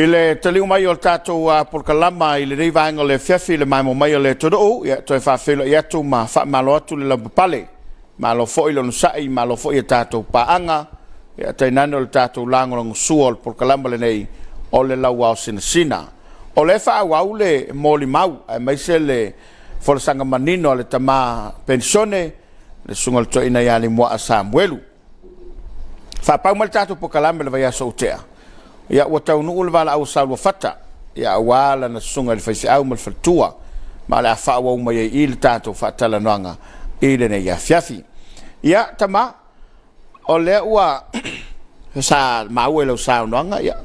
I le taliu mai o le tatou polokalama i lenei vaega o le afiafi i le maemo mai o le atunuu, ia toe faafeiloai atu ma faamalo atu le lavapapale. Malo foi le onosai, malo foi i a tatou paaga, ia tainane o le tatou lagolagosua o le polokalama lenei o le Lauaosinasina. O lea e faaauau le molimau aemaise le folasaga manino a le tama penisione, le susuga i le toeaina ia Lemuaa Samuelu. Faapau mai le tatou polokalame i le vaiaso ua tea, ia ua taunuu le valaau a Saoluafata, ia aua lana susuga i le faifeau ma le faletua, ma o le a faaauau mai ai i i le tatou faatalanoaga i lenei afiafi. Ia, tama, o lea ua sa maua i lau saunoaga, ia,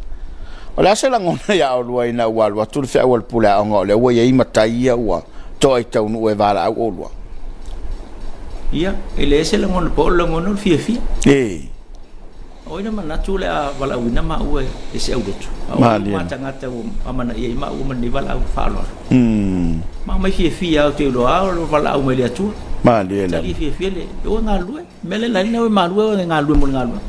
o le a se lagona ia oulua ina ua alu atu le feau a le pule aoga o lea ua i ai matai ia ua toa i Taunuu e valaau oulua? Ia, e leai se lagona po o le lagona o le fiafia. Ee. O ai na manatu o le a valaauina maua e se aulotu? A o ai ma tagata ua amanaia ai maua ma lenei valaau faaaloalo? Ma aumai fiafia ou te iloa o le valaau mai le Atua. Malie lava. Tali fiafia le, o galulue. Mea le laina o malue o galulue mo le galuega.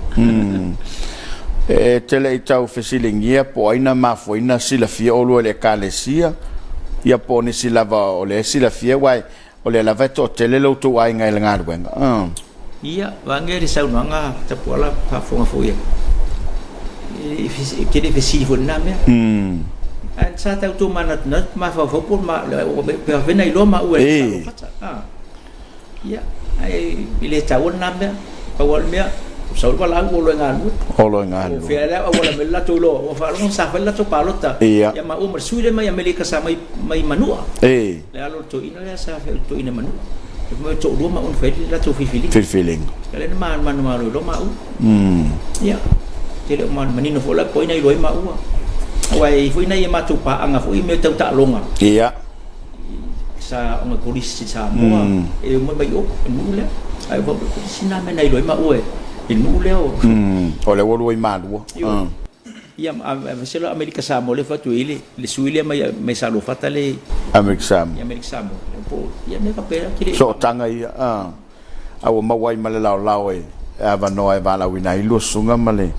E te le i tau fesiligia po o ai na mafuaina silafia oulua i le Ekalesia, ia po o nisi lava o lea e silafia, aua o lea lava e toatele lo outou aiga i le galuega. Ia, vaeane le saunoaga Tapuala faafofoga foi e te le i fesili foi i lena mea. Ae sa tau manatunatu mafaufau po o pe afai na iloa maua e Saoluafata. Ia, ae e le taua lena mea. Pau lava le mea, ua sau le valaau ua o loa e galulue. O loa e galulue. O fea lea auala mai le latou iloa, ua faalogo sa fai le latou palota. Ia. Ia maua ma le sui lea mai Amerika sa mai mai Manua. E. Le alo o le toeaina lea sa fai o le toeaina Manua. E mai toalua maua na fai le latou filifiliga. Filifiliga. Ia lea na manumalo iloa maua. Ia, te le o manino foi la po o ai na iloa ai maua. Aua e i ai foi nai a matou paaga foi i mea tau taaloga. Ia. Sa ona kolisi Samoa e omai mai o i le nuu lea. Ae ua kolisi na mea na iloa ai maua i le nuu lea o. O lea ua lua i Malua. Ia, aemaise la Amerika Samoa lea fai atu ai le sui lea mai Saluafata le Amerika Samoa. Amerika Samoa. Po ia mea faapea kile. Sootaga ia a ua maua ai ma le laolao e avanoa e valaauina ai lua susuga ma le.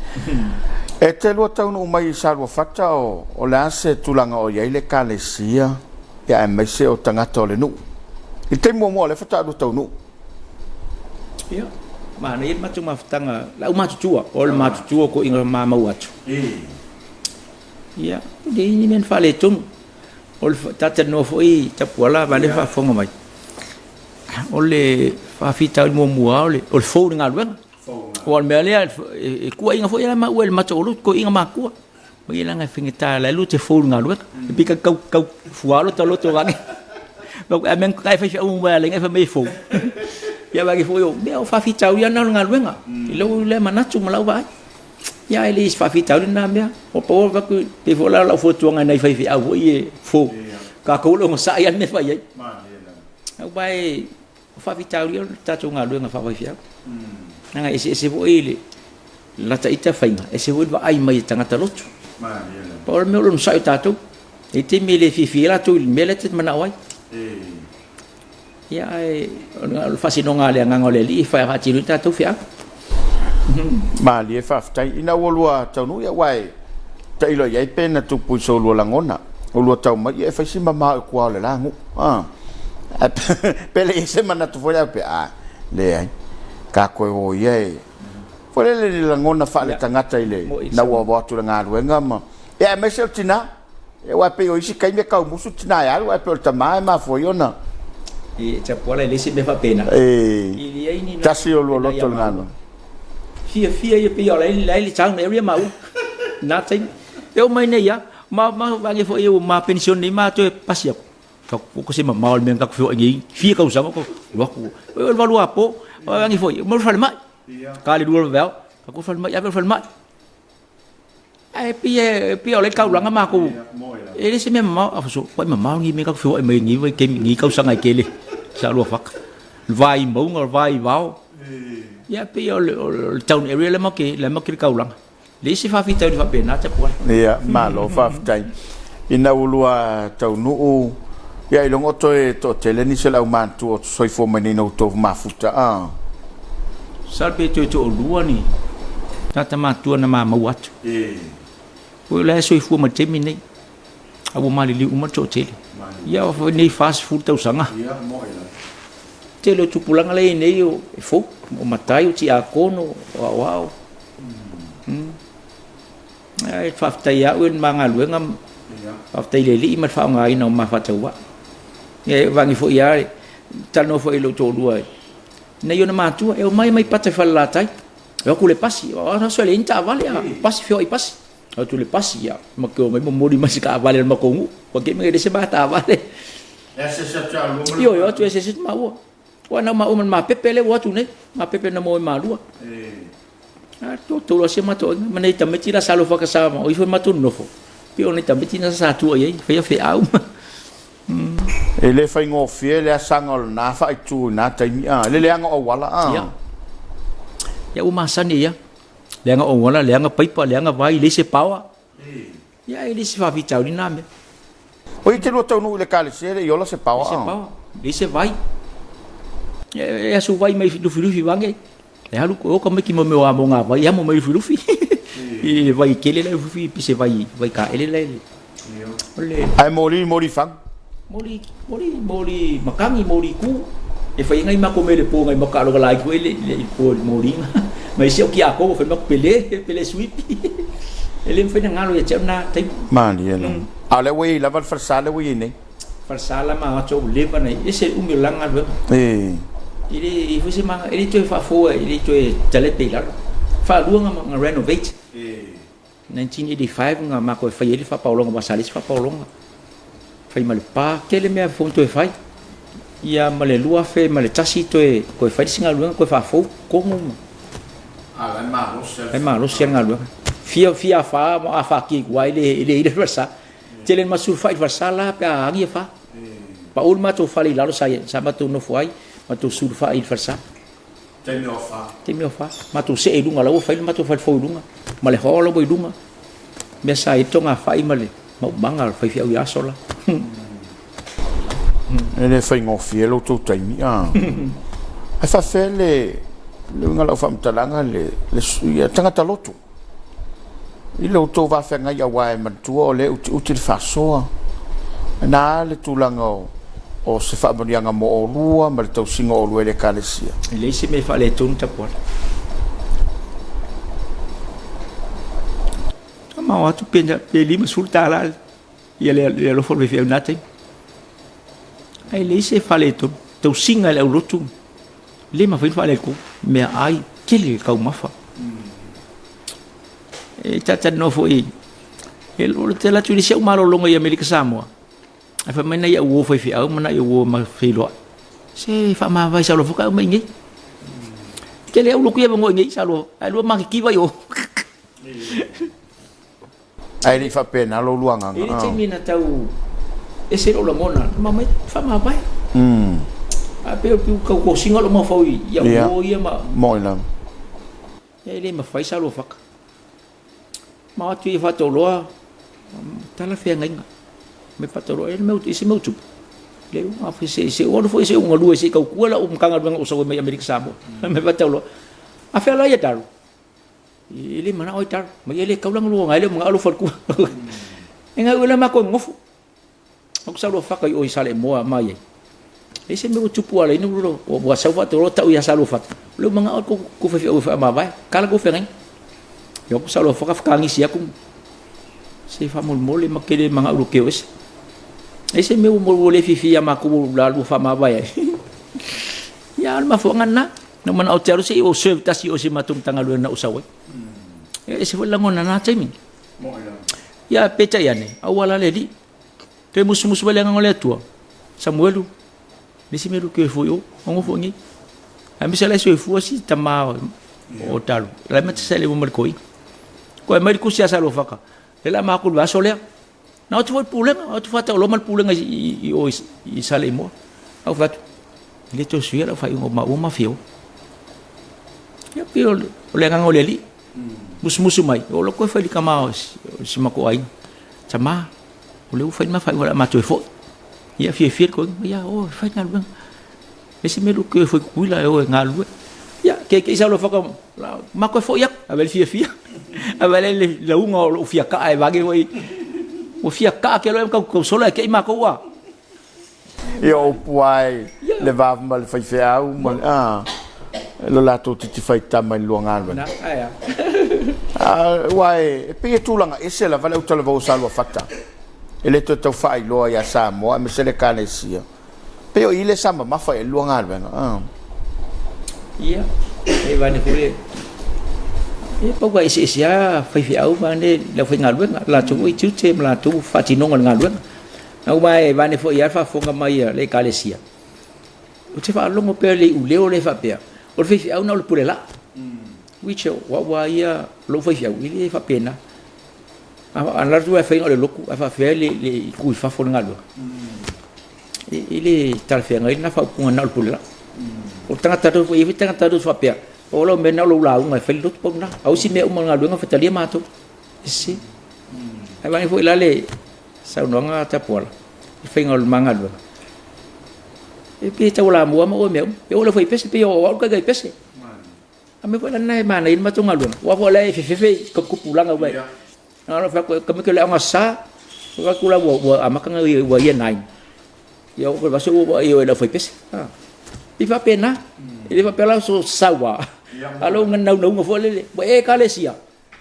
E te lua taunuu mai i Saluafata o le a se tulaga o i ai le Ekalesia ia aemaise o tagata o le nuu? I le taimi muamua o lea faatoa lua taunuu. Ia, manaia le matou mafutaga, le aumatutua, o le matutua o toeaiina mamau atu. Ia, e leai ni mea na faaletonu. O le talatalanoa foi Tapuala vaeane le faafofoga mai. O le faafitauli muamua lava o le fou i le galuega. Aua o le mea lea, e tuuaiina foi lava maua e le matou lotu, toeaiina matutua. Ia leaga e faigata o la e lua te fou i le galuega. E pei e tau tau fua lo ta loto vaeane. A mea e faifeau mai lava fai mai e fou. Ia vaeane foi o mea o faafitauli lava na o le galuega i lou lea manatu ma lau vaai. Ia ae le o se faafitauli lena mea. Ua pau lava avatu, pei foi la o lau fautuaga i nai faifeau foi ia fou, tatou o le onosai lava le mea e fai ai. Aua o faafitauli ia o le tatou galuega faafaifeau. Leaga e eseese foi le lata ita faiga, ese foi le vaai mai a tagata lotu. Pau le mea o le onosai o tatou. E i ai taimi e le fiafia ai latou i le mea lea e te manao ai. Ia ae o le faasinoga a le Agaga o le Alii e faatino ai tatou feau. Malie faafetai. Ina ua lua taunuu ia aua e tailo i ai pe na tupu i so lua lagona. O lua tau mai ia e fai si mamao i tua o le la nuu. Ah. Pe le i ai se manatu foi lea pe a leai. Ka toe o ia e foi lele le lagona faaletagata i le na ua o atu i le galuega ma ia aemaise o le tina. Aua e pei o isi taimi e taumusu tina e alu ae pei o le tama e mafua ai ona. E Tapuala e leai se mea faapena. E tasi o lua loto le galuega. Fiafia ia pei o la e i le town area maua. Na taimi. E oo mai nei lava, ma ma vaai foi ua ma penisione nei ma toe pasi atu. Ko se mamao le mea na tatou feoai nei, fia tausaga ko alu atu. O le 8 apo, vaai foi, mo le falemai. Ka le 2 o le vaeao, tatou falemai, ave le falemai. Ae pei e pei o lea e taulaga matou. E le se mea mamao, a so pai mamao ni mea tatou feoai mai nei vaitaimi nei tausaga e tele sa Saluafata. Le va i mauga, le va i vao. Ia pei o le town area lea matou te lea matou te taulaga. Leai se faafitauli faapena Tapuala. Ia, malo faafetai. Ina ua lua taunuu, ia ailoga o toe toatele nisi o le aumatutua o soifua mai nei na outou mafuta a. Masalo pe toe toalua ni tagata matutua na ma maua atu. O la e soifua mai le taimi lenei. A ua maliliu uma le toatele. Ia o nei 40 tausaga. Tele o tupulaga la e i ai nei e fou, o matai, o tiakono, o aoao. Ae faafetai ia au e le ma galuega, faafetai i le Alii ma le faaaogaina o ma faatauvaa. Ia e vagi foi lava, talanoa foi i lou toalua nai ona matua, e omai mai Pata i Falelatai, e o atu i le pasi, o aso e leai ni taavale, pasi, feoai pasi. O atu i le pasi, ia, ma ke omai momoli mai se taavale a le matou nuu, ua te i le se ma taavale. Ioe, o atu e asiasi atu maua. Ua nau maua ma le mapepe lea ua atu nei, mapepe na maua e malua. A to to lo se matou aiga, ma nei tamaiti la sa alofa ka sa o ifo matou nofo. Pe o nei tamaiti na sa tua i ai, faia feau. E le faigofie le asaga o lena faaitu i na taimi a, le leaga o auala a. Ia. Ia ua masani ia. Leaga o auala, leaga paipa, leaga vai, leai se power. Ia e le se faafitauli na mea. O ia te lua taunuu i le ekalesia e le i ola se paoa. Se paoa, leai se vai. E asu vai mai Lufilufi vange. E alu o ka mai ki mo mea mo ngā vai, amo mai Lufilufi. I le vai kele la Lufilufi pe se vai vai ka ele la. O le Ae moli moli fagu. Moli moli moli makangi moli ku. E fai ngai mako mele po ngai maka aloga lai ko ele le po moli nga. Mai se o ki ako fai mako pele pele sweet. E le mafai na galo ia te au na taimi. Malie lava. A o lea ua i ai lava le falesa lea ua i ai nei? Falesa la ma atu ua leva na ese le umi o la galuega. E. E le i foi se maga, e le toe faafoua, e le toe talepe i lalo. Faalua na renovate. E. 1985 na matou e fai ai le faapaologa aua sa leai se faapaologa. Fai ma le pa, tele mea foi na toe fai. Ia ma le 2001 toe toe fai le isi galuega toe faafou totonu ma. A la e malosi lava. E malosi lava le galuega. Fia fia afa ma afatia i tua e le e le i ai le falesa. Tele ina sulufai i le falesa la pe a agi afa. Pau le matou fale i lalo sa sa matou nofo ai, matou sulufai i le falesa. Taimi o afa. Taimi o afa. Matou see i luga la ua fai le matou fale fou i luga ma le hall la ua i luga. Mea sa i ai le togafai ma le maumaga o le faifeau i aso la. E le faigofie lo outou taimi a. Ae faafefea le le uiga o lau faamatalaga le le tagata lotu i lo outou va feagai aua e manatua o lea e utiuti le faasoa. Na le tulaga o o se faamanuiaga mo olua ma le tausiga o olua e le Ekalesia. E leai se mea e faaletonu Tapuala. Mamao atu pe $50 ia le alofa o le faifeau i na taimi. Ae leai se faaletonu. Tausiga e le aulotu, le mafai ona faaletonu. Meaai, tele le taumafa. E talatalanoa foi, e te alu atu i le isi au malologa i Amerika Samoa, Ae fai mai nai au uo faifeau ma nai uo ma feiloai, se faamavae sa alofa ka aumai nei. Tele au lotu ia vangoa i nei sa alofa, ae lua makikiva i o. Ae le i faapena lo lua agaga. E le taimi na tau ese lou lagona, ma mai faamavae. Ae pei o tau tosiga o lou mafaufau i au uo ia ma. Moi lava. E le mafai sa alofa. Ma o atu ia faatauloa talafeagaiga me faatauloa e le ese mea ua tupu. Le se se ua alu foi se ua galue se i tautua lau Matagaluega o sau ai mai Amerika Samoa. Me faatauloa. A fea la ia Daryl? E le manao ai Daryl. Mai e le taula galua ngai le manao alofa le tua. E ngai ua matou nofo. Aku sau loa faka i o i Saleimoa ma ai. E se mea ua tupu ala ina ua ua sau faatauloa tau ia Saluafata. O lea ua manao ko ko faifeau e faamavae. Kala ko feagaiga. Ia aku Saluafata whakangisi aku. Se faamolemole ma ke le manao lo keo ese. E se mea ua ua le fiafia ia makou la lua faamavae ai. Ia o le mafuaaga lena. Na manao te alu se i o serve tasi o se matou Matagaluega na ou sau ai. E ese foi le lagona na taimi. Ia peitai ane, aua la le alii. Toe musumusu mai le agaga o le Atua, Samuelu, le isi mea luke foi o, o ngofo ngi. Aemaise la e soifua si tama o talo. La ma te sele mo le koi. Ko e mai le kusi a Saluafaka. Le la ma ku le aso lea. Na atu foi pulega, atu fata o loma le pulega i o i Saleimoa. Au fatu. Le to suia la fai o ma o ma fio. Ia pei o le agaga o le alii. Musumusu mai, o loko e fai le tama o si matou aiga. Tama, o lea ua fai le ma faaiuga o le a matou e foi. Ia fiafia le toeaina, ia o e fai galuega. E se mea luke e foi Tutuila e o e galulue. Ia, keikei sa loa whaka, matou e foi atu, ave le fiafia. Ae vaai le lauga o lou fia kaa e vage foi. Ua fia kaa ke loe kau kau sola e kei makou a. Ia o upu ai le va ma le faifeau ma le a lo latou titi faitama i le lua galuega. Na, ae a. Aua e pei e tulaga ese lava le autalavou o Saluafata. E le toe tau faailoa ia Samoa aemaise le Ekalesia. Pei o i lea sa mamafa i ai le lua galuega. Ia, e vaai foi le ia pau ka eseese lava faifeau ma le aufaigaluega, latou foi tiute ma latou faatinoga o le galuega. Aua e vaeane foi lava le faafofoga mai a le Ekalesia, ou te faalogo pea i le iuleo lea e faapea, o le faifeau na o le pule laa. Which o au lava ia, o lou faifeau, e le faapena. A alu atu lava e fai na o le lotu ae faapefea le tu i fafo o le galuega? E le talafeagai lena faaupuga na o le pule laa. O le tagata e i ai foi tagata faapea, o lau mea na o lou lauga e fai le lotu pau lena. A o isi mea uma o le galuega faitalia matou. E sese. Ae vaai foi la le saunoaga a Tapuala i le faiga o le ma galuega. E pei e taulamua ma oe i mea uma. E oo i le aufaipese, pei o au le taitai pese. A mea foi la lena e manaia ai le matou galuega, aua foi o la e fefefe i tupulaga uma. Na ona fai atu, tamaiti o le Aoga Sa, fai atu la ua amata ona ua year 9. Ia oo atu i le vaiaso ua i le aufaipese. E faapena, e le faapea la so saua, a o lou naunauga foi lele, ua e Ekalesia,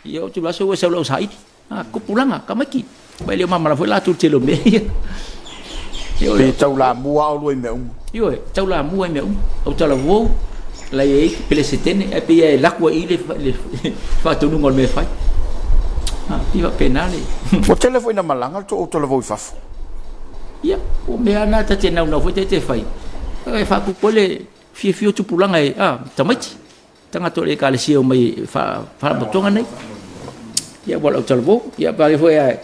Ia oo atu i le vaiaso ua e sau i lau saili. A, tupulaga, tamaiti. Aua e le o malamalama foi latou i le tele o mea ia. Pe taulamua lava oulua i mea uma. Ioe, taulamua i mea uma. Autalavou, la e i ai Peresetene, ae pei e alu atu ai i i le faatonuga o le mea e fai. A, pei faapena le... Ua tele foi ina malaga le tou autalavou i fafo. Ia, o mea lava na ta te naunau foi ta te fai, e faatupu ai le fiafia o tupulaga e, a, tamaiti. Tagata o le Ekalesia e omai i faalapotopotoga nei. Ia ua lau talavou, ia pare foi ae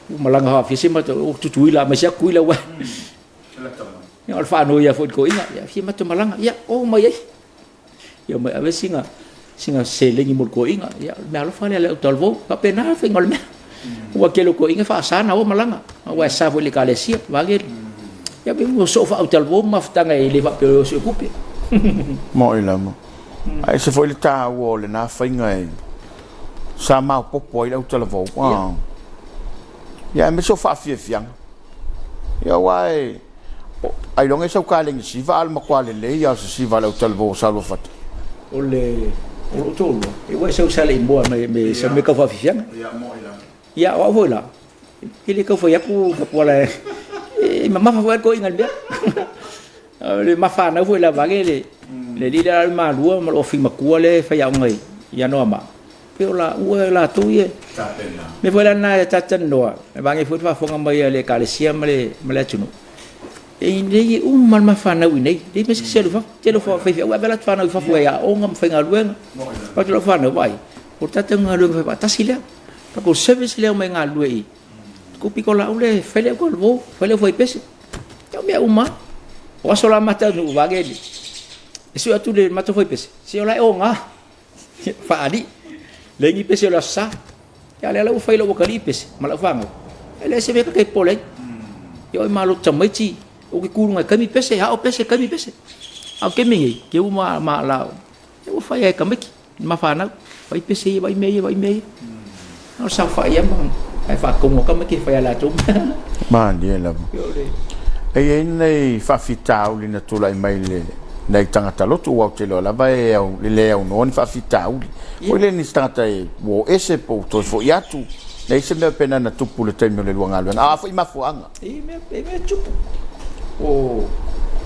ua malaga faafiese matou o Tutuila aemaise lava Tutuila aua ia o le faanoi lava foi i le toeaina, ia fia matou malaga, ia oo mai ai. Ia omai ave sina seleni mo le toeaina, ia o le meaalofa lea a le au talavou. E faapena le faiga o le mea. Aua o le tele o toeaiina e faasa ona o malaga, aua e sa foi i le Ekalesia, vaeane. Ia pei ua soo faautalavou mafutaga e le faapea o sue tupe. Moni lava. Ae ese foi le taua o lena faiga e sa maopoopo ai le autalavou. Ah. Ia aemaise o faafiafiaga. Ia aua e ailoga e sau kalegi siva a o le matua lelei lava o se siva a le autalavou o Saluafata. O le o lou toalua, e ua e sau sa le i moa me me sa me kau faafiafiaga. Ia moni lava. Ia o au foi la, e le tau fai atu Tapuala e mamafa foi le toeaina i le mea. O le mafanau foi lava le le alii lea o le malua ma le ofi matua lea e faiaoga i Anoamaa. Pei o laua latou ia. Mea foi la lena e talatalanoa, e vaai foi le faafofoga mai a le Ekalesia ma le atunuu. E lelei uma le mafanau i inei, leai ma se isi e alu i fafo. Tele o faifeau e ave a latou fanau i fafo e aooga ma faigaluega. Fai atu lau fanau, vaai, o le tatou galuega fai faatasi lea. Tatou service lea e omai e galulue i i. Tou pitolaau lea e fai le autalavou, fai le aufaipese. Ia o mea uma lava. O aso la mata nuu vaeane e sue atu le matou faipese, se o la e oga faalii. Leai ni pese o le Aso Sa. Ia a o lea la ua fai e lou atalii pese ma lau fanau, e leai se mea ta te popole ai. Ia oi malo tamaiti, ou te tu i luga e taimi pese, ao pese, taimi pese. A o le taimi nei, te ua ma la, ua fai lava e tamaiti. Ma fanau, vai pese ia, vai mea ia, vai mea ia. Na o le saofai lava ma ae faatonu atu tamaiti e fai a latou mea. Malie lava. E i ai nei faafitauli na tulai mai le nai tagata lotu aua ou te iloa lava e au, e le aunoa ni faafitauli. Foi lea nisi tagata e ua o ese po ua toe foi atu. Leai se mea pena na tupu i le taimi o le lua galuega. A o a foi mafuaaga? E mea, e mea tupu. O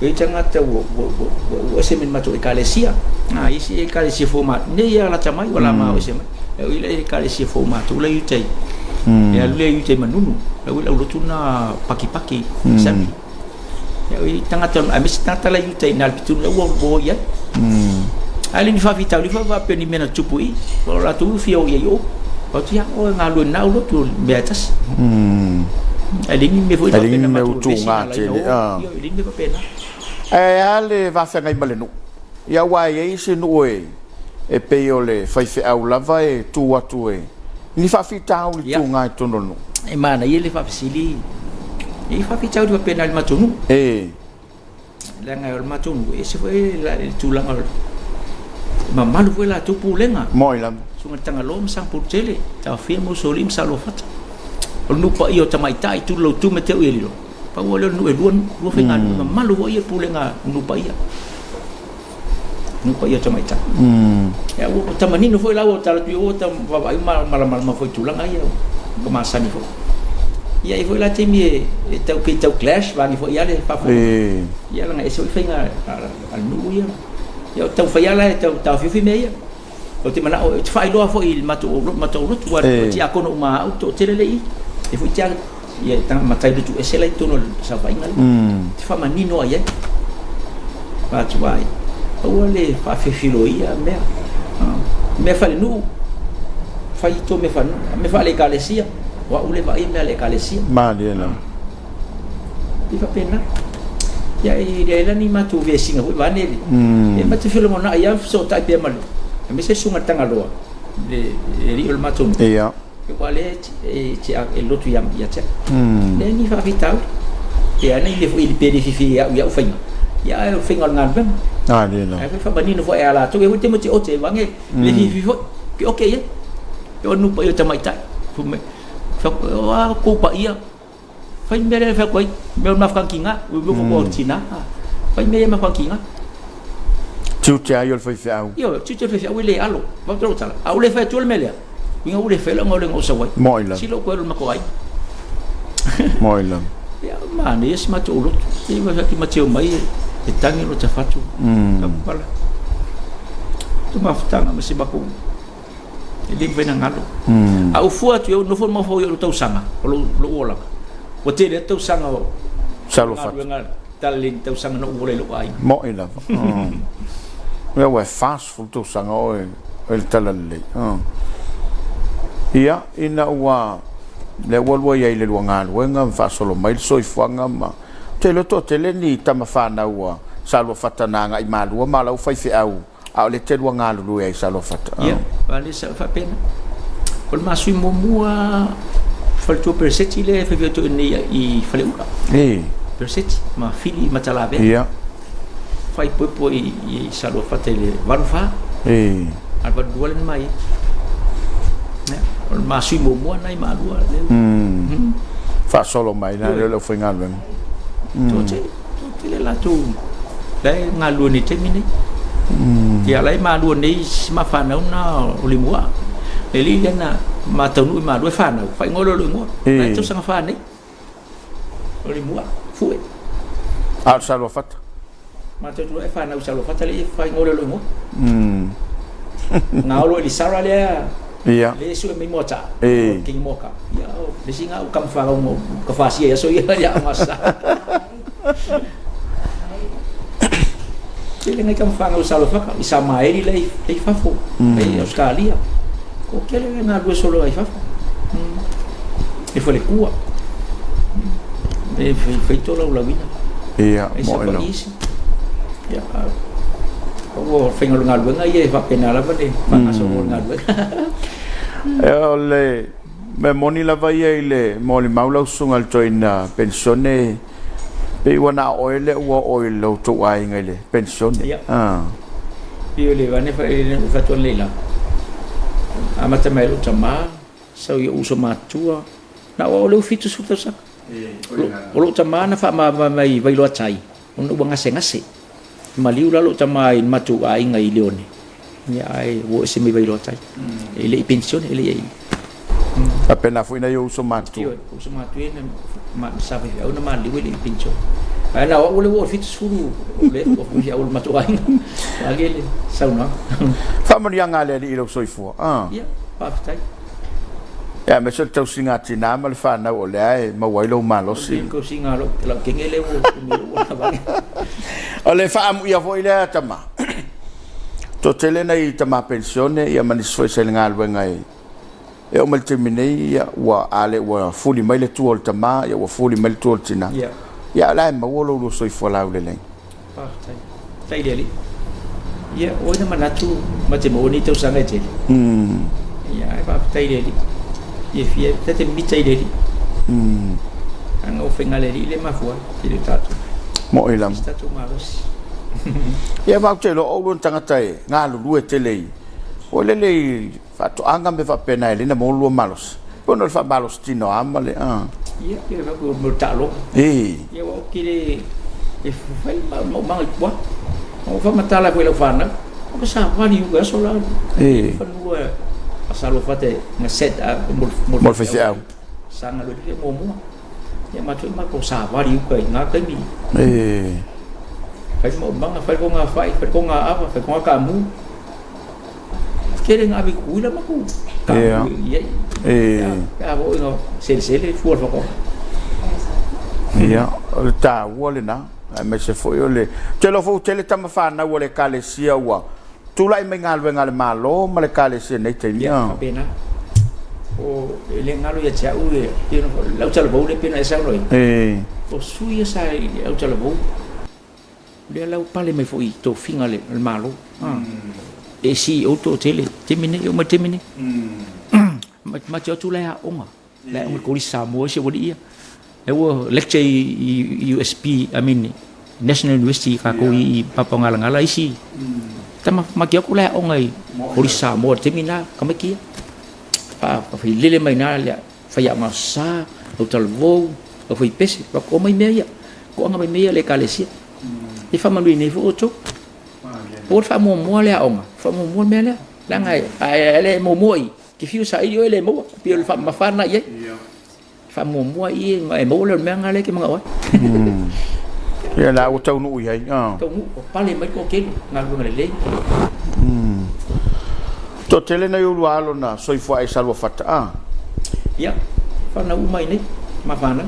e tagata ua, ua, ua, ua, ua ese mai le matou ekalesia. A isi ekalesia fou ma, nei ia lata mai, ua la ma ese mai. E o ila ekalesia fou matou la i uta i. E alu lea i uta i Manunu. La ua lau lotu na pakipaki, assembly. E o i tagata, aemaise tagata la i uta i na le pitunu la ua ua o i ai. Ae le ni faafitauli foi faapea ni mea na tupu i i. O latou fia o i ai i o. Fai atu, ia, o e galue na au lotu o le mea e tasi. Ae leai ni mea foi E leai faapea ni na mea matou ua vevesi tuga na ala ai na tele. o. Ah. Ioe, e leai ni mea faapena. Ae a le vafeagai ma le nuu? Ia aua e i ai isi nuu e e pei o le faifeau lava e tu atu e ni faafitauli Ia, tuga i totonu o le nuu. e manaia le faafesili, e i ai faafitauli faapena i le matou nuu. E. Leaga o le matou nuu, e ese foi le tulaga mamalu foi latou pulega. Moi lava. Susuga i le Tagaloa ma Sagapolutele, Taofia ma Usoalii ma Saluafata. O le nuu paia o tamaitai, Tululautu ma Teuialilo, pau lava lea o le nuu e lua, lua faigaluega mamalu foi ia pulega a nuu paia. Nuu paia o tamaitai. Ia ua ta manino foi la ua tala atu ua ta vaavaai ma malamalama foi i tulaga ia ua masani foi. Ia e foi la taimi e tau pei tau clash vaeane foi ia le faafofoga. Ia leaga e ese foi faiga a le nuu ia. Ia o taumafai lava la e tau taofiofi mea ia. Ou te manao, ou te faailoa foi i le matou matou lotu, aua o tiakono uma a au toatele lea e i i. E foi tia ia matai lotu ese la i totonu o le saofaiga lea. Ou te faamanino lava i ai. Fai atu ai, aua le faafefiloia mea. Mea faalenuu, fai tou mea faalenuu. Mea faale-ekalesia, o au lea e vaaia mea a le ekalesia. Malie lava. E faapena. Ia e leai la ni matou vesiga foi vaeane le. E ma te felogonai lava fesootai pea ma le aemaise le susuga i le Tagaloa, le alii o le matou nuu. Ia. Aua lea e e lotu ia ia te au. Leai ni faafitauli. Pe a nei mea foi pe le fiafia ia au i au faiga. Ia ae o le faiga o le galuega. Malie lava. Ae foi faamanino foi ia latou, e aua te ma te ote vaeane le fiafia foi. Ke oke ia. E o le nuu paia o tamaitai. Fai mai, o a outou paia. Fai le mea lea e fai atu ai, mea o le mafuaaga tiga, o mea foi o tina. Fai mea ia mafuaaga tiga. Tiute ai o le faifeau. Ioe, tiute o le faifeau e le alo. Vaai lau tala, a ua le fai atua le mea lea, uiga ua le faia lau galuega o sau ai. Moi lava. Sili lou toe alu i le matou aiga. Moi lava. Ia, manaia si matou lotu. E fai atu ma te omai e tagi lo ta fatu. Kapala. Tu mafutaga ma si makou E le mafai ona galo. A ou fua atu i ai, ou nofo ma mafaufau i lou tausaga, o lou, lou olaga, ua tele atu tausaga o galuega talalelei i tausaga na ou ola i lou aiga. Mo'i lava. Ia ua e 40 tausaga oe i le talalelei. Ia, ina ua, lea ua lua i ai i le lua galuega ma faasolo mai le soifuaga ma, ou te iloa toatele ni tama fanau ua saluafata na agai malua ma la ua faifeau A o lea te lua galulue ai i Saluafata. Ia, vale sa faapena. O le ma sui muamua faletua Pereseti lea e fai atu nei i Faleula. E. Pereseti ma Fili Matalavea. Ia. Fai poepoe i Saluafata i le 84. E. A le 82 le mai. Ia, o le ma sui muamua nai Malua lea. Faasolo mai la lea o le aufaigaluega. Toatele. Toatele latou la e galulue nei i le taimi nei. Ia la e malua nei si ma fanau na o Limua. Le alii lea na ma taunuu i Malua e fanau, faaigoa loa i lou igoa. La e tausaga fa nei. O Limua, Fue. A o le Saluafata? Matou te iloa e fanau i Saluafata lea e faaigoa loa i lou igoa. Gaolo Elisara lea Ia. Lea e sue mai Moataa. King Moakaa. Ia, o le isi lena o tama fanau na fasia i aso ia ia Aogasa. Tele nai tama fanau i Saluafata, i Samaeli la i fafo, la i Ausetalia. Toatele la e galulue solo ai fafo. I faletua. E fai tolaulauina. Ia, mo e isi. Ia, ua faiga o le galuega ia e faapena lava le faagasolo o le galuega. O le mea moni lava ia i le molimau lau susuga i le toeaina penisione, pei ua na o oe lea ua oo i lo outou aiga i le penisione. Ia. Pei o le vaega lea e fai atu nei la, amata mai lou tama, sau i ou uso matutua, na o au lea ua 70 tausaga. O lou tama na faamavae mai i Vailoa Tai, ona ua gasegase. Maliu la lou tama i le matou aiga i Leone, ia ae ua o ese mai Vailoa Tai. E le i penisione, e le i... Faapena foi nai ou uso matutua. Ioe, uso matutua ia na sa faifeau na maliu e le i penisione. Ae na o au lea ua oo i le 70 o lea ua faifeau o le matou aiga. Age le saunoaga. Faamanuiaga a le Alii i lou soifua. Ia, faafetai. Ia, aemaise o le tausiga a tinā ma le fanau o lea e maua ai lou malosi. O le tausiga a lau teine lea ua umi lou ola. O le faaamuia foi lea tama. Toatele nai tama penisione ia ma nisi foi sa i le galuega e e oo mai le taimi nei ia ua a le ua fuli mai le tua o le tama ia ua fuli mai le tua o le tina. Ia. Ia o la e maua lo lua soifua laulelei. Faafetai. Faafetai i le Alii. Ia, o ai na manatu ma te maua nei tausaga e tele. Ia, ae faafetai i le Alii. Fiafia, ta te mita i le Alii. Leaga o faiga a le Alii lea e mafua ai, e le o tatou. Mo'i lava. Se tatou malosi. Ia ma ou te iloa o oulua ni tagata e galulue tele i foi lele i faatoaga ma mea faapena e lelei ona maua lo oulua malosi. Pei ona o le faamalosi tino lava ma le a. Ia, pei ona fai atu o le taaloga. Ia aua ou te le e fai maumaga i tua. Ou faamatala foi i lau fanau, ou te savali i uka i aso la. Fanua a Saluafata na set up mo le faifeau. Sa galue ai muamua. Ia matou matou savali i uka i na taimi. Fai maumaga, fai togafai, fai togaava, fai togakaamu. Tele na ave i Tutuila matou kaamu i ai. Pe a oo ina selesele fua o le faatoaga. Ia, o le taua lena, aemaise foi o le tele o foi tele tama fanau a le Ekalesia ua tulai mai galuega a le Malo ma le Ekalesia i nei taimi. Ia, faapena. O, e le galo ia te au le, le autalavou lea pei ona e saunoa ai. O sui ia sa i le autalavou, lea la ua pale mai foi i tofiga a le Malo. E CEO toatele i le taimi nei, e oo mai i le taimi nei. Ma te o atu la e aoga, la e aoga i le Kolisi Samoa isi aualii ia. Lea ua lecture i USP, I mean National University kākou i Papaugalagala isi tama ma te o atu la e aoga i Kolisi Samoa i le taimi lena tamaiti ia. Faafailele mai ina le faiaoga sa, autalavou, aufaipese, omai mea ia, toaga mai mea ia a le Ekalesia. E faamanuia nei foi outou. Pau le faamuamua le aoga, faamuamua le mea lea. Leaga a le muamua i, te fiu e saili oe e le maua. Pei o le faamamafa lena i ai. Faamuamua i ona e maua lea o le mea lena lea e te manao ai. Ia la ua taunuu i ai. Taunuu, ua pale mai le toatele, galuega lelei. Toatele nai oulua alo na soifua ai i Saluafata a? Ia, fanau uma i inei, ma fanau.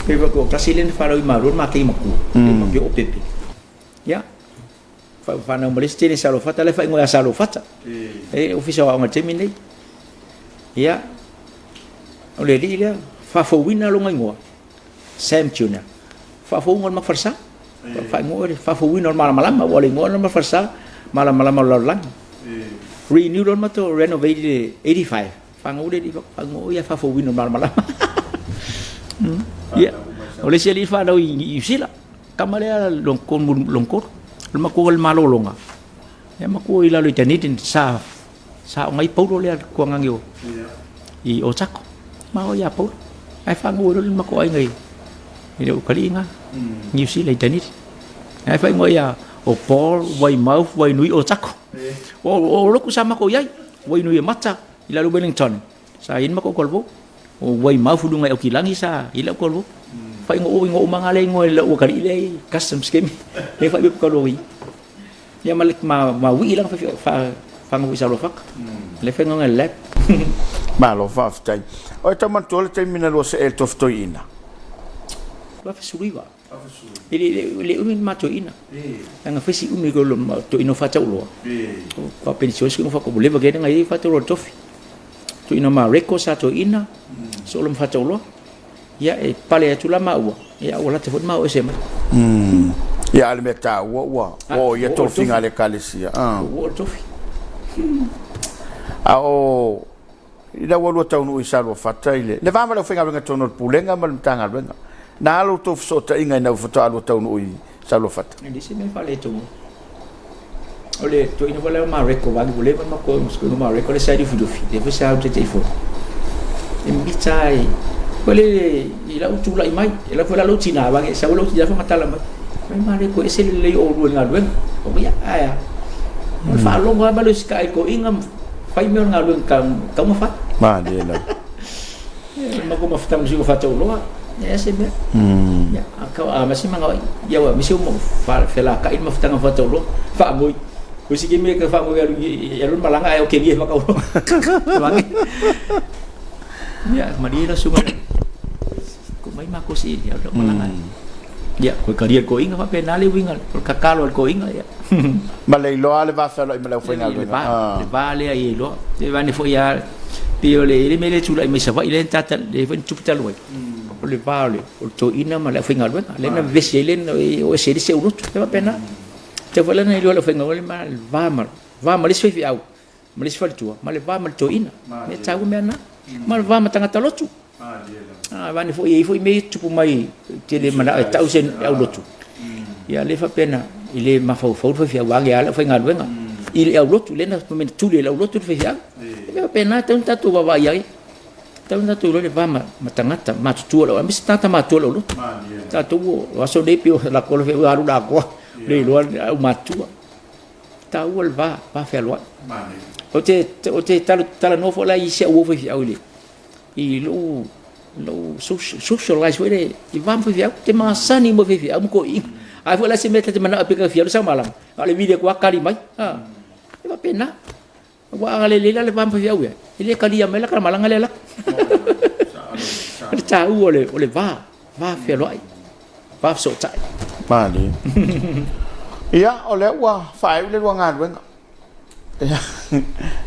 Pei o tasi lea na fanau i Malua le matei matua, le matua o Pepe. Ia, fanau ma le isi teine Saluafata, la e faaigoa ia Saluafata. E ofisa o aoga i le taimi lenei. Ia, o le alii lea, faafouina lona igoa, Sam Junior. Faafouina o le Mafa-falesa. Faaigoa le faafouina o le malamalama, aua o le igoa o le Mafa-falesa, malamalama o le lalolagi. Renew loa le matou renovate i le 85, fanau le alii faaigoa ia faafouina o le malamalama. Ia, o le isi alii fanau i Niu Sila, tama lea lona tolu, o le matua o le malologa, ia matua i lalo i Dunedin, sa Sa aoga ai Paulo lea le tuagage o i Otago. Ma o ia Paulo. Ae faagou ai loa le matou aiga i le ukalii na. Niu Sila i Dunedin. Ae faaigoa ia o Paul Waimau Wainui Otago. O lotu sa matou i ai. Wainui e mata i lalo Wellington. Sa i ai le matou talavou. O Waimau i luga i Aukilagi sa i ai lau talavou. Faaigoa o uma na lea igoa i lau atalii lea i Customs Scheme. Lea faaigoa talu ai. Ia ma ma ma wii la fa fa ngu sa lo fak. Le fe ngonga le. Malo faafetai. O e tau manatua le taimi na lua see i le tofi toeaina? 2019. E le le umi le ma toeaina. Leaga fai si umi ko lo toeaina o faatauloa. Fa penisione sui fa ko leva ke nga i faatauloa tofi. Toeaina ma record sa toeaina. So lo faatauloa. Ia, e pale atu la maua, ia ua lata foi le maua ese mai. Ia, a o le mea taua ua oo ia tofiga a le Ekalesia. Ua oo le tofi. A o ina ua lua taunuu i Saluafata i le, le va ma le aufaigaluega i totonu o le Pulega ma le Matagaluega, na a la outou fesootaiga ina ua faatoa lua taunuu i Saluafata? E leai se mea faaletonu. O le toeaina foi lea o Mareko vagi ua leva ona matou o Mareko lea sa i Lufilufi lea foi sa alu Taitaifono e mita ai foi lele i lau tulai mai e lau foi la lou tina vagi e sau lou tina faamatala mai mai Mareko e ese le lelei o oulua i le galuega o ia ae a o le faalogo lava ma le usitai i le toeaina fai mea o le galuega tatau ona fai. Malie lava. Matou mafutaga ma sui o Faatauloa, e leai se mea. Ia, a ma se manao ia ua misi mo felaka'i le mafutaga ma Faatauloa, faamoi. O isi taimi e faamoi alu i alu le malaga ae okegia e Faatauloa. Ia, malie la susuga ko mai makou si ia lau malaga. Ia, koe kalia le toeaina faapena le uiga o le tatalo a le toeaina ia. Ma le iloa le va fealoai ma le aufaigaluega. Le va lea ia iloa. E vane foi a pei o le mea lea tulai mai Savaii lea tata lea foi na tupu talu ai. O le va o le toeaina ma le aufaigaluega. Lea na vevesi ai lea o ese ai le isi aulotu. E faapena. Tau foi la na iloa le aufaigaluega ma le va ma va ma le isi faifeau ma le isi faletua ma le va ma le toeaina. Mea taua mea na. Ma le va ma tagata lotu. A vane foi e i ai foi mea ia tutupu mai e te le manao e tau se aulotu. Ia lea faapena. E le mafaufau le faifeau age a le aufaigaluega i le aulotu lea na tuli e le aulotu le faifeau. E mea faapena e tatau ona tatou vaavaai i ai. E tatau ona tatou iloa le va ma tagata matutua o le aemaise tagata matutua o le aulotu. Tatou o aso nei pei o latou le faifeau alu i le atoa le iloa le aumatutua. E taua le va, va fealoai. Ou te talanoa foi la i isi au uo faifeau i le i lou lou socialize foi lea i va ma faifeau, ou te masani ma faifeau ma toeaiina. A foi la se mea ta te manao pe ta fia alu sau malama, a o le vili atu lava kali mai. A, e faapena. Aua a lelei la le va ma faifeau ia, e le talia mai la ta malaga lea e alu atu. O le taua o le va, va fealoai, va fesootai. Malie. Ia, o lea ua faaiu le lua galuega.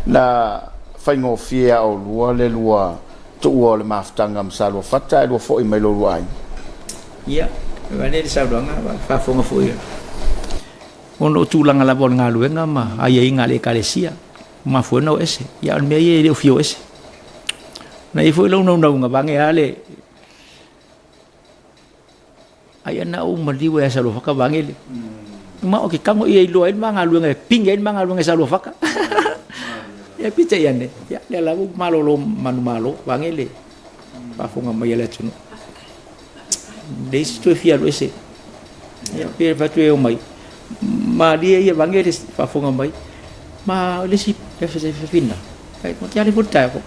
Na faigofie a oulua le lua tuua o le mafutaga ma Saluafata ae lua foi mai lo lua aiga. Ia, vaeane le saunoaga, faafofoga foi ona o tulaga lava o le galuega ma aiaiga a le Ekalesia, ua mafua ai ona o ese. Ia, a o le mea ia e le o fia o ese. Na i ai foi lou naunauga, vaeane lava le Ai ana ou maliu ia Saluafaka vaeane le ma o ke tago ia iloa ai le ma galuega e pine ai le ma galuega i Saluafaka. Ia peitai ane, ia lea lava ua malolo manumalo vaeane le faafofoga mai a le atunuu. Leai se toe fia alu ese. Ia pe fai atu e omai, malie ia vaeane le faafofoga mai. Ma le isi fina, ai ma te ale foi le taeao,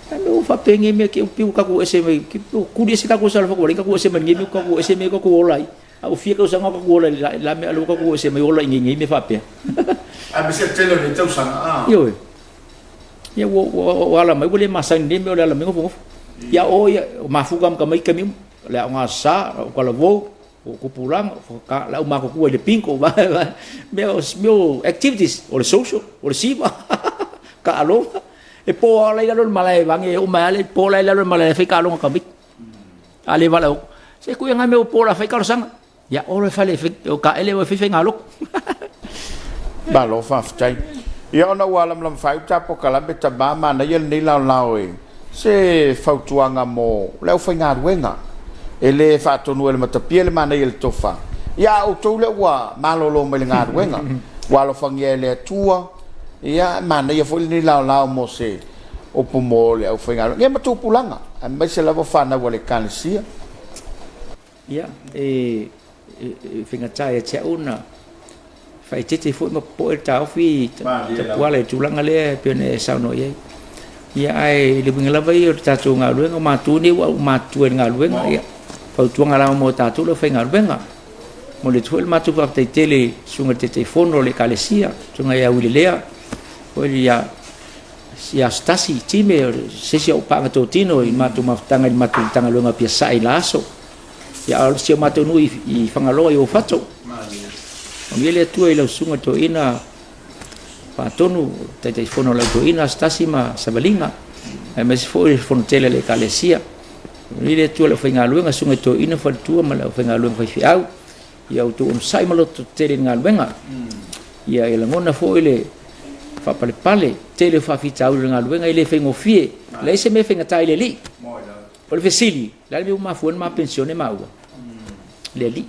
Ae mea ua faapenei mea ke pei ua tatou ese mai ua tuli ese tatou Saluafata ua leai ni tatou ese mai lenei mea ua tatou ese mai tatou ola ai. A ua fia tausaga o tatou ola i le la mea a o lea ua tatou ese mai ola i nei mea faapea. Aemaise le tele o nei tausaga a. Ioe. Ia ua ua ala mai ua le masani i lenei mea o le ala mai nofonofo. Ia o ia mafuta ma tamaiti taimi uma. O le aoga sa, o talavou, o tupulaga, o le au matutua i le bingo, mea o activities, o le social, o le siva, taaloga. E po lava la i lalo le malae vaeane e oo mai lava le po la i lalo le malae e fai taaloga a tamaiti. A le valaau, se tuu ia nai mea ua po o le a fai talosaga. Ia o le fale o taele e fai faigalotu. Malo faafetai. Ia ona ua lamalama faaiu ta polokalame tama manaia lenei laolao e se fautuaga mo le aufaigaluega e le faatonu e le matapia le manaia le tofa. Ia a outou lea ua malolo mai le galuega ua alofagia e le Atua Ia, e manaia foi lenei laolao mo se upu mo le aufaigaluega, ia ma tupulaga, aemaise lava fanau a le Ekalesia. Ia, e faigata ia te au ona faaeteete foi ma popoe le taofi Tapuala i le tulaga lea e pei ona e saunoa i ai. Ia, ae i le uiga lava ia o le tatou galuega, o matou nei ua matutua i le galuega, ia, fautuaga lava mo tatou le aufaigaluega. Momoli atu foi le matou faafetai tele i le susuga i le Taitaifono o le Ekalesia, le susuga ia Uilelea, foi ia ia Aso Tasi Time, o se isi o au paaga totino i le matou mafutaga i le matou Matagaluega o Apia i la aso. Ia a o si o matou nuu i Fagaloa i Uafato. Manuia le Atua i lau susuga i le toeaina Faatonu, Taitaifono o le Au Toeaina Aso Tasi ma Savaliga, aemaise foi le fono tele a le Ekalesia. Manuia le Atua i le aufaigaluega, susuga i toeaina, faletua ma le aufaigaluega faifeau. Ia outou onosai ma lototele i le galuega. Ia e lagona foi le faapalepale, tele o faafitauli o le galuega e le faigofie. E leai se mea e faigata i le Alii. O le fesili, o le a le mea ua mafua ai ona ma penisione maua? Le Alii,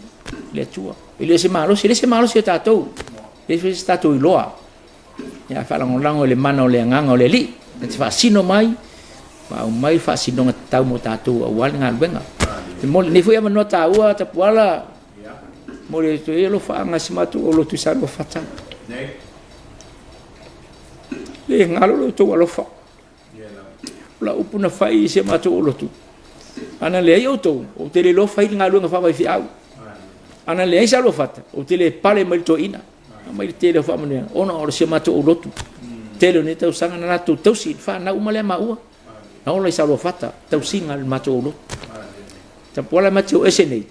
le Atua. E le o se malosi, e le se malosi o tatou. E le se tatou iloa. Ia faalagolago i le mana o le agaga o le Alii, na te faasino mai ma aumai faasinoga tatau mo tatou aua le galuega. E momoli lenei foi avanoa taua Tapuala, momoli atu ai alofaaga i si matou aulotu i Saluafata. Le galo lo outou alofa. O lau upu na fai i si matou aulotu, ana leai outou, ou te le iloa fai le galuega faafaifeau. Ana leai Saluafata, ou te le pale mai le toeaina. Mai le tele o faamanuiaga ona o si o matou aulotu. Tele o nei tausaga na latou tausi i le fanau uma lea maua. Na ola i Saluafata, tausiga a le matou aulotu. Tapuala ma te o ese nei.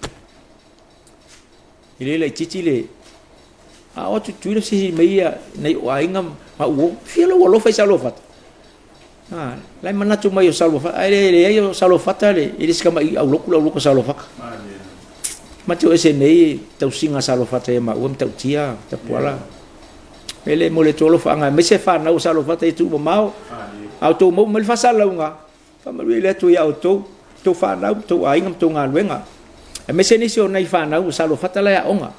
E le laitiiti le a o atu Tutuila fesili mai ia nai ou aiga ma uo, fia lou alofa i Saluafata? Ah, la e manatu mai o Saluafata, ae le leai o Saluafata le, e le se tama'i aulotu le aulotu o Saluafata. Ma te o ese nei tausiga a Saluafata ia maua Matautia, Tapuala. E le mo le atu alofaaga aemaise fanau o Saluafata i atunuu mamao. A outou maua mai le faasalalauga, faamanuia le Atua ia outou, outou fanau, outou aiga ma outou galuega. Aemaise nisi o nai fanau o Saluafata la e aoga.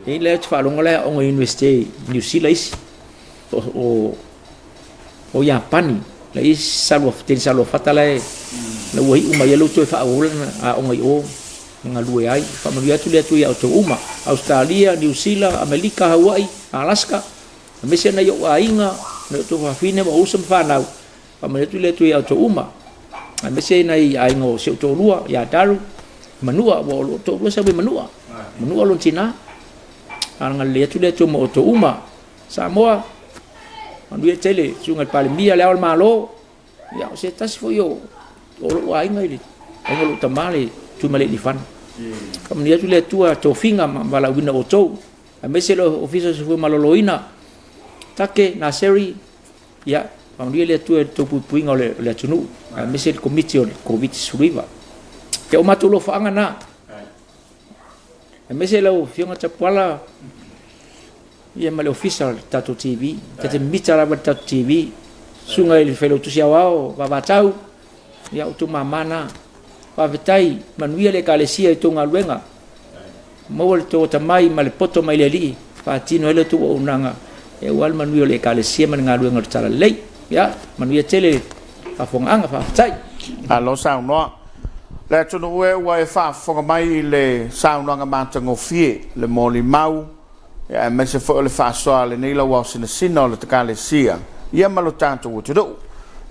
E lea ou te faalogo la e aoga i Iunivesite i Niu Sila isi, o o Iapani, la i ai teine saluafata la e la ua iu mai ai la ua toe faaauau lana aoga i o e galue ai. Faamanuia atu le Atua ia outou uma, Ausetalia, Niu Sila, Amelika, Haua'i, Alaska, aemaise nai ou aiga, nai ou tuafafine ma ou uso ma fanau. Faamanuia atu le Atua ia outou uma, aemaise nai aiga o si ou toalua ia Daru, Manua, ua o lou toalua sau mai Manua, Manua lona tina. Agalelei atu le Atua ma outou uma. Samoa, manuia tele, susuga i le Palemia, le Ao o le Malo, ia o se tasi foi o o lou aiga i le aiga o lou tama le Tuimalealiifano. Faamanuia atu le Atua tofiga ma valaauina outou, aemaise le Ofisa o le Soifua Maloloina, Take, Naseri, ia faamanuia le Atua i le tou puipuiga o le atunuu, aemaise le Komiti o le Koviti-19. Ia o matou alofaaga na. Aemaise lau Afioga Tapuala, ia ma le ofisa o le tatou TV. Ta te mita lava le tatou TV. Susuga i le Failautusi Aoao Vavatau, ia outou mama na. Faafetai, manuia le Ekalesia i tou galuega. Maua le tou atamai ma le poto mai le Alii, faatino ai le tou auaunaga aua le manuia o le Ekalesia ma le galuega o le Talalelei. Ia, manuia tele le faafofogaaga, faafetai. Malo saunoa. Le atunuu e ua e faafofoga mai i le saunoaga matagofie, le molimau, aemaise foi o le faasoa a lenei lauao sinasina o le Ekalesia ia ma lo tatou atunuu,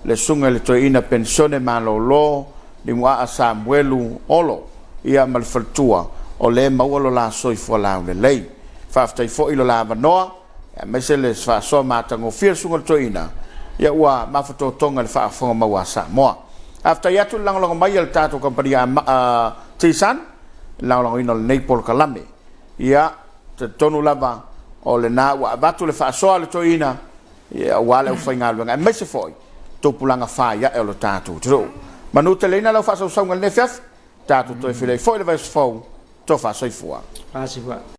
le Susuga i le Toeaina Penisione Malolo Limuaa Samuelu Olo ia ma le faletua, o lea e maua lo la soifua laulelei. Faafetai foi i lo la avanoa aemaise le faasoa matagofie a le Susuga i le Toeaina, ia ua mafatotoga i le faafofoga mau a Samoa. Faafetai atu i le lagolago mai a le tatou kamupani a T-Sun i le lagolagoina o lenei polokalame. Ia, talitonu lava o lena ua avatu le faasoa a le toeaina aua le aufaigaluega aemaise foi tupulaga faiae o lo tatou atunuu. Manuteleina lau faasausauga i lenei afiafi, tatou toe feiloai foi i le vaiaso fou, tofa soifua. Soifua.